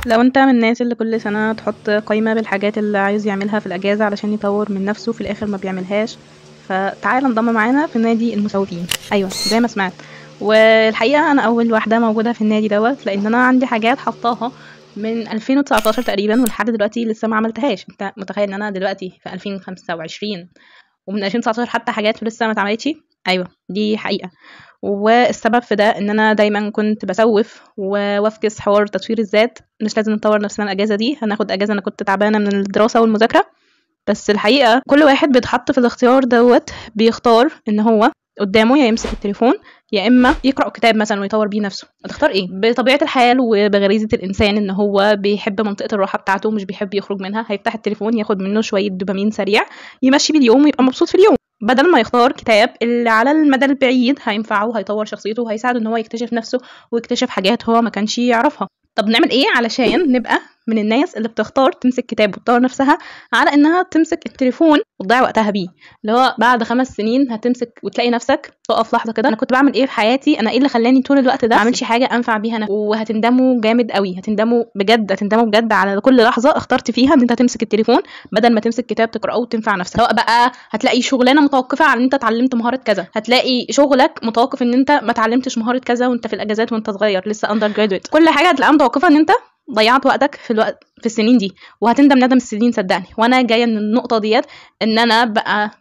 لو انت من الناس اللي كل سنة تحط قائمة بالحاجات اللي عايز يعملها في الأجازة علشان يطور من نفسه، في الآخر ما بيعملهاش، فتعال انضم معانا في نادي المسوفين. أيوة زي ما سمعت، والحقيقة أنا أول واحدة موجودة في النادي دوت، لأن أنا عندي حاجات حطاها من 2019 تقريبا ولحد دلوقتي لسه ما عملتهاش. انت متخيل ان انا دلوقتي في 2025 ومن 2019 حتى حاجات لسه ما اتعملتش؟ ايوه دي حقيقة. والسبب في ده ان انا دايما كنت بسوف وافكس حوار تطوير الذات. مش لازم نطور نفسنا الاجازة دي، هناخد اجازه، انا كنت تعبانة من الدراسة والمذاكرة. بس الحقيقة كل واحد بيتحط في الاختيار دوت بيختار ان هو قدامه يا يمسك التليفون يا اما يقرا كتاب مثلا ويطور بيه نفسه. هتختار ايه؟ بطبيعة الحال وبغريزه الانسان ان هو بيحب منطقة الراحة بتاعته ومش بيحب يخرج منها، هيفتح التليفون ياخد منه شوية دوبامين سريع يمشي بيه اليوم ويبقى مبسوط في اليوم، بدل ما يختار كتاب اللي على المدى البعيد هينفعه، هيطور شخصيته وهيساعده ان هو يكتشف نفسه ويكتشف حاجات هو ما كانش يعرفها. طب نعمل ايه علشان نبقى من الناس اللي بتختار تمسك كتاب وتطور نفسها على انها تمسك التليفون وتضيع وقتها بيه؟ اللي هو بعد 5 سنين هتمسك وتلاقي نفسك تقف لحظة كده، انا كنت بعمل ايه في حياتي؟ انا ايه اللي خلاني طول الوقت ده ما اعملش حاجة انفع بيها انا؟ وهتندموا جامد قوي، هتندموا بجد، هتندموا بجد على كل لحظة اخترت فيها ان انت تمسك التليفون بدل ما تمسك كتاب تقراه وتنفع نفسك. سواء بقى هتلاقي شغلانة متوقفه على ان انت اتعلمت مهارة كذا، هتلاقي شغلك متوقف ان انت ما اتعلمتش مهارة كذا وانت في الاجازات وانت صغير لسه undergraduate. كل حاجة هتلاقيها متوقفه ان انت ضيعت وقتك في الوقت في السنين دي، وهتندم ندم السنين صدقني. وانا جاية من النقطة ديت ان انا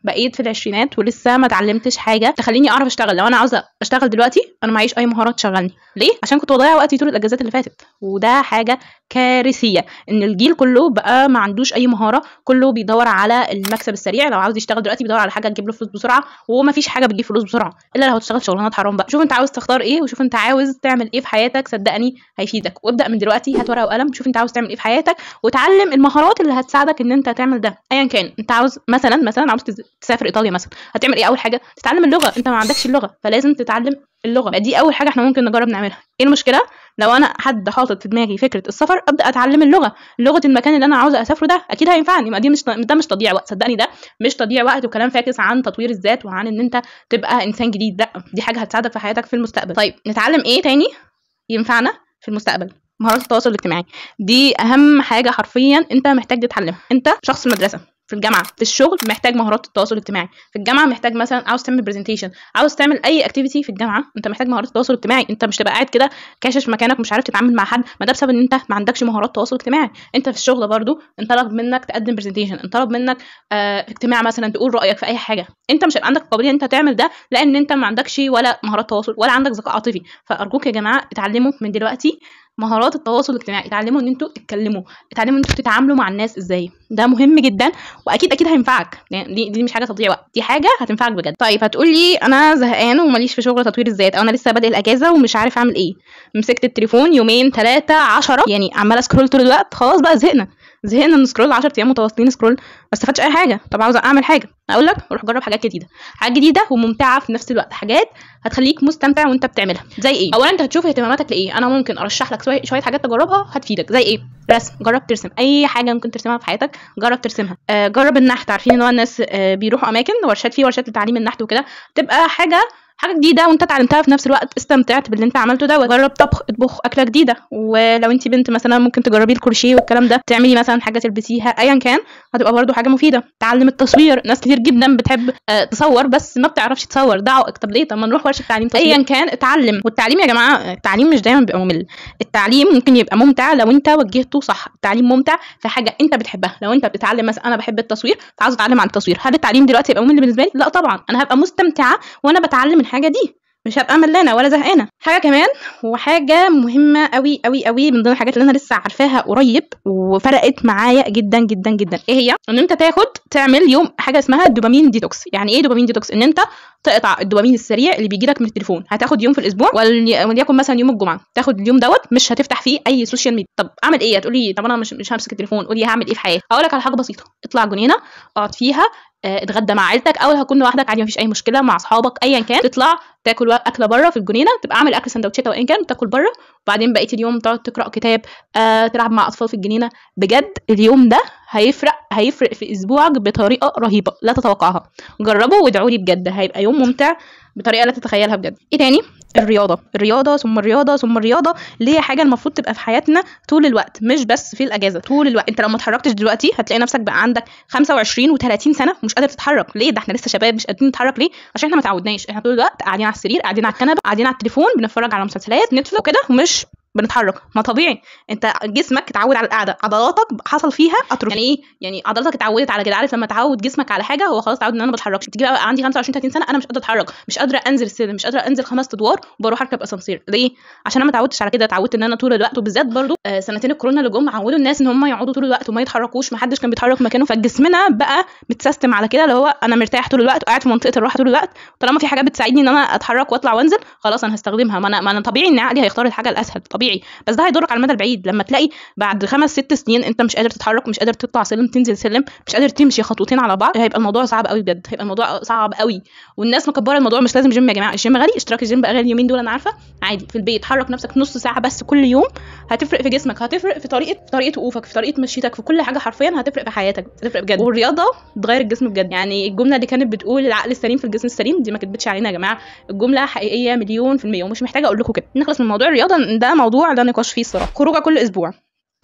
بقيت في العشرينات ولسه ما اتعلمتش حاجة تخليني اعرف اشتغل. لو انا عاوزه اشتغل دلوقتي انا معيش اي مهارات تشغلني. ليه؟ عشان كنت بضيع وقتي طول الاجازات اللي فاتت. وده حاجة كارثية ان الجيل كله بقى ما عندوش اي مهارة، كله بيدور على المكسب السريع. لو عاوز يشتغل دلوقتي بيدور على حاجة تجيب له فلوس بسرعة، ومفيش حاجة بتجيب فلوس بسرعة الا لو هتشتغل شغلانات حرام بقى. شوف انت عاوز تختار ايه وشوف انت عاوز تعمل ايه في حياتك، صدقني هيفيدك. وابدا من دلوقتي، هات ورقة وقلم، شوف انت عاوز تعمل ايه في حياتك وتعلم المهارات اللي هتساعدك ان انت تعمل ده. ايا كان انت عاوز مثلا عاوز تسافر ايطاليا مثلا، هتعمل ايه؟ اول حاجة تتعلم اللغة. انت ما عندكش اللغة فلازم تتعلم اللغة. دي اول حاجة احنا ممكن نجرب نعملها. ايه المشكلة لو انا حد حاطط في دماغي فكرة السفر ابدا اتعلم اللغة، لغة المكان اللي انا عاوزه اسافره ده اكيد هينفعني. ما دي مش ده مش تضييع وقت، صدقني ده مش تضييع وقت وكلام فاكس عن تطوير الذات وعن ان انت تبقى انسان جديد. لا، دي حاجة هتساعدك في حياتك في المستقبل. طيب نتعلم ايه تاني ينفعنا في المستقبل؟ مهارات التواصل الاجتماعي. دي اهم حاجة حرفيا انت محتاج تتعلمها. انت شخص في المدرسة، في الجامعة، في الشغل، محتاج مهارات التواصل الاجتماعي. في الجامعة محتاج مثلا عاوز تعمل presentation، عاوز تعمل اي activity في الجامعة، انت محتاج مهارات التواصل الاجتماعي. انت مش تبقى قاعد كده كاشش في مكانك ومش عارف تتعامل مع حد، ما ده بسبب ان انت ما عندكش مهارات تواصل اجتماعي. انت في الشغل برضو انطلب منك تقدم presentation، انطلب منك في اجتماع مثلا تقول رايك في اي حاجة، انت مش هيبقى عندك القابلية ان انت تعمل ده لان انت ما عندكش ولا مهارات تواصل ولا عندك ذكاء عاطفي. فارجوك يا جماعة اتعلموا من دلوقتي مهارات التواصل الاجتماعي، اتعلموا ان انتوا تتكلموا، اتعلموا ان انتوا تتعاملوا مع الناس ازاي. ده مهم جدا واكيد اكيد هينفعك. يعني دي مش حاجة تضييع وقت، دي حاجة هتنفعك بجد. طيب هتقولي انا زهقان وماليش في شغل تطوير الذات، او انا لسه بادئ الاجازة ومش عارف اعمل ايه، مسكت التليفون يومين 3 10، يعني عماله scroll طول الوقت، خلاص بقى زهقنا من scroll 10 ايام متواصلين scroll، ما استفدتش اي حاجة. طب عاوزه اعمل حاجة، اقول لك روح جرب حاجات جديدة، حاجات جديدة وممتعة في نفس الوقت، حاجات هتخليك مستمتع وانت بتعملها. زي ايه؟ اولا انت هتشوف اهتماماتك لايه. انا ممكن ارشح لك شوية حاجات تجربها هتفيدك. زي ايه؟ رسم، جرب ترسم اي حاجة ممكن ترسمها في حياتك، جرب ترسمها. جرب النحت. عارفين ان هو الناس بيروحوا اماكن ورشات، في ورشات لتعليم النحت وكده، تبقى حاجة جديدة وانت اتعلمتها في نفس الوقت، استمتعت باللي انت عملته ده. جرب طبخ، اطبخ اكله جديدة. ولو انت بنت مثلا ممكن تجربي الكروشيه والكلام ده، تعملي مثلا حاجة تلبسيها، ايا كان هتبقى برده حاجة مفيدة. تعلم التصوير، ناس كتير جدا بتحب تصور بس ما بتعرفش تصور، ده عائق. طب ليه؟ طب ما نروح ورشه تعليم تصوير. ايا كان اتعلم. والتعليم يا جماعة، التعليم مش دايما بيبقى ممل، التعليم ممكن يبقى ممتع لو انت وجهته صح. التعليم ممتع في حاجة انت بتحبها. لو انت بتتعلم مثلا انا بحب التصوير فعاوز اتعلم عن التصوير، هل التعليم دلوقتي يبقى ممل بالنسبة لي؟ لا طبعا، انا هبقى مستمتعه وانا بتعلم الحاجة دي، مش هبقى ملانة ولا زهقانه. حاجة كمان وحاجه مهمة قوي قوي قوي من ضمن الحاجات اللي انا لسه عارفاها قريب وفرقت معايا جدا جدا جدا، ايه هي؟ ان انت تعمل يوم حاجة اسمها dopamine detox. يعني ايه dopamine detox؟ ان انت تقطع الدوبامين السريع اللي بيجي لك من التليفون. هتاخد يوم في الاسبوع، وليكن مثلا يوم الجمعة، تاخد اليوم دوت مش هتفتح فيه اي social media. طب اعمل ايه؟ هتقولي طب انا مش همسك التليفون، قولي هعمل ايه في حياتي؟ اقول لك على حاجة بسيطة، اطلع جنينة اقعد فيها، اتغدى مع عيلتك او هتكون لوحدك عادي مفيش اي مشكلة، مع اصحابك ايا كان، تطلع تاكل اكله بره في الجنينة، تبقى عامل اكل سندوتشات او ايا كان تاكل بره، وبعدين بقية اليوم تقعد تقرا كتاب، تلعب مع اطفال في الجنينة. بجد اليوم ده هيفرق في اسبوعك بطريقة رهيبة لا تتوقعها. جربوا وادعوا لي، بجد هيبقى يوم ممتع بطريقة لا تتخيلها بجد. ايه تاني؟ الرياضة، الرياضة ثم الرياضة ثم الرياضة، اللي هي حاجة المفروض تبقى في حياتنا طول الوقت، مش بس في الاجازة، طول الوقت. انت لو ما اتحركتش دلوقتي هتلاقي نفسك بقى عندك 25 و30 سنة ومش قادر تتحرك. ليه؟ ده احنا لسه شباب مش قادرين نتحرك. ليه؟ عشان احنا ما تعودناش، احنا طول الوقت قاعدين على السرير، قاعدين على الكنبة، قاعدين على التليفون، بنتفرج على مسلسلات نتفليكس وكده، ومش بنتحرك. ما طبيعي، انت جسمك اتعود على القعدة، عضلاتك حصل فيها atrophy. يعني ايه؟ يعني عضلاتك اتعودت على كده. عارف لما تعود جسمك على حاجة هو خلاص اتعود ان انا ما بتحركش. تيجي بقى عندي 25 30 سنة انا مش قادرة اتحرك، مش قادرة انزل السلم، مش قادرة انزل 5 ادوار وبروح اركب اسانسير. ليه؟ عشان انا ما اتعودتش على كده، اتعودت ان انا طول الوقت. وبالذات برضو سنتين الكورونا اللي جم عودوا الناس ان هم يقعدوا طول الوقت وما يتحركوش، ما حدش كان بيتحرك مكانه، فجسمنا بقى متسيستم على كده، اللي هو انا مرتاح طول الوقت وقاعد في منطقة الراحة طول الوقت، طالما في حاجة بتساعدني ان انا اتحرك واطلع وانزل خلاص انا هستخدمها. ما انا طبيعي ان عقلي هيختار الحاجة الاسهل، طبيعي. بس ده هيضرك على المدى البعيد، لما تلاقي بعد 5 6 سنين انت مش قادر تتحرك، مش قادر تطلع سلم تنزل سلم، مش قادر تمشي خطوتين على بعض، هيبقى الموضوع صعب قوي بجد، هيبقى الموضوع صعب قوي. والناس مكبره الموضوع، مش لازم جيم يا جماعة، الجيم غالي، اشتراك الجيم بقى غالي اليومين دول انا عارفه. عادي في البيت حرك نفسك نص ساعة بس كل يوم، هتفرق في جسمك، هتفرق في طريقه وقوفك، في طريقه مشيتك، في كل حاجة حرفيا هتفرق في حياتك، هتفرق بجد. والرياضة تغير الجسم بجد. يعني الجملة اللي كانت بتقول العقل السليم في الجسم السليم دي ما كتبتش علينا يا جماعة، الجملة حقيقية 100%، ومش محتاجه اقول لكم كده. نخلص من موضوع الرياضة ده، موضوع لا نقاش فيه الصراحة. خروجه كل اسبوع،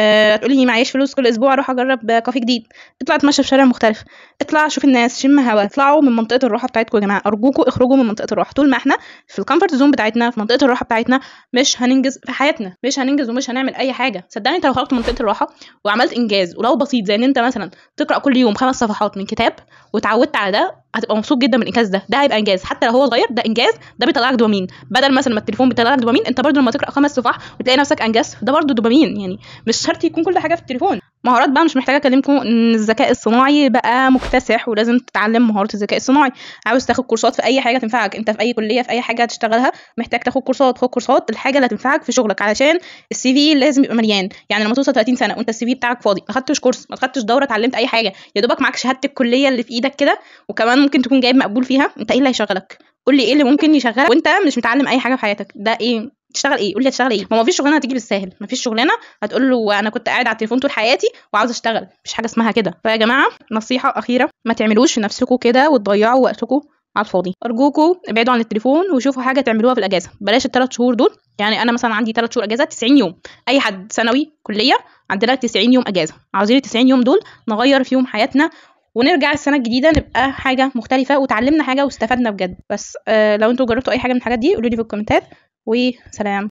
هتقولي معيش فلوس كل اسبوع اروح اجرب كافيه جديد، اطلع اتمشى في شارع مختلف، اطلع شوف الناس، شم هوا، اطلعوا من منطقة الراحة بتاعتكم يا جماعة، ارجوكم اخرجوا من منطقة الراحة. طول ما احنا في ال comfort zone بتاعتنا، في منطقة الراحة بتاعتنا، مش هننجز في حياتنا، مش هننجز ومش هنعمل اي حاجة. صدقني انت لو خرجت من منطقة الراحة وعملت انجاز ولو بسيط، زي ان انت مثلا تقرا كل يوم 5 صفحات من كتاب وتعودت على ده، هتبقى مبسوط جدا من الانجاز ده. ده هيبقى انجاز حتى لو هو صغير، ده انجاز، ده بيطلعك دوبامين. بدل مثلا ما التليفون بيطلعك دوبامين، انت برده لما تقرا 5 صفح وتلاقي نفسك انجزت، ده برده دوبامين. يعني مش شرط يكون كل حاجة في التليفون. مهارات بقى مش محتاجه اكلمكم ان الذكاء الصناعي بقى مكتسح، ولازم تتعلم مهارات الذكاء الصناعي. عاوز تاخد كورسات في اي حاجة تنفعك، انت في اي كليه في اي حاجة هتشتغلها محتاج تاخد كورسات. خد كورسات الحاجة اللي هتنفعك في شغلك، علشان ال CV لازم يبقى مليان. يعني لما توصل 30 سنة وانت ال CV بتاعك فاضي، ما خدتش كورس، ما خدتش دوره، اتعلمت اي حاجة، يا دوبك معاك شهادة الكلية اللي في ايدك كده، وكمان ممكن تكون جايب مقبول فيها، انت ايه اللي هيشغلك؟ قول لي ايه اللي ممكن يشغلك وانت مش متعلم اي حاجة في حياتك؟ ده ايه؟ تشتغل ايه؟ قول لي هتشتغل ايه؟ ما فيش شغلانة هتيجي بالساهل، ما فيش شغلانة هتقول له انا كنت قاعد على التليفون طول حياتي وعاوز اشتغل، مفيش حاجة اسمها كده. فيا جماعة نصيحة اخيرة، ما تعملوش في نفسكم كده وتضيعوا وقتكم على الفاضي. ارجوكم ابعدوا عن التليفون وشوفوا حاجة تعملوها في الاجازة، بلاش ال3 شهور دول. يعني انا مثلا عندي 3 شهور اجازه، 90 يوم، اي حد ثانوي كليه عندنا 90 يوم اجازه، عاوزين 90 يوم دول نغير فيهم حياتنا ونرجع السنة الجديدة نبقى حاجة مختلفة وتعلمنا حاجة واستفدنا بجد. بس لو انتوا جربتوا اي حاجة من الحاجات دي قولوا لي في الكومنتات، وسلام.